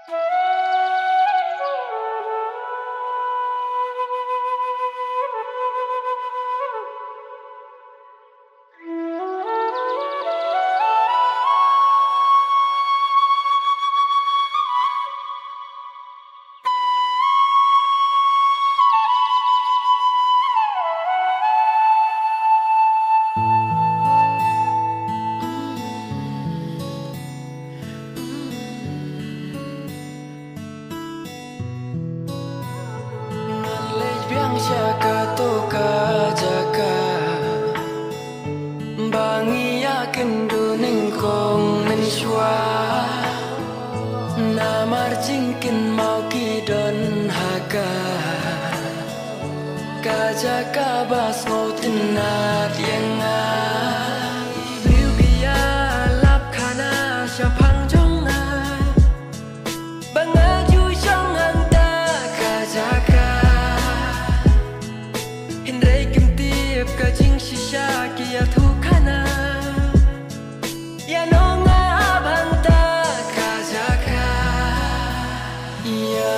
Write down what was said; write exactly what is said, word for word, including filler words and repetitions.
Ngan leit biang sha kato ka jaka ba ngi ïa kynduh nyngkong mynshuwa. Namar jingkynmaw ki don ha ka, ka jaka ba sngewtynnat ïa nga. Briew ki ïalap khana shaphang jong nga ba nga ju shong hangta ka jaka. Hynrei kim tip ka jingshisha ki ïathuh khana ïa nong nga hangta ka jaka. Ïa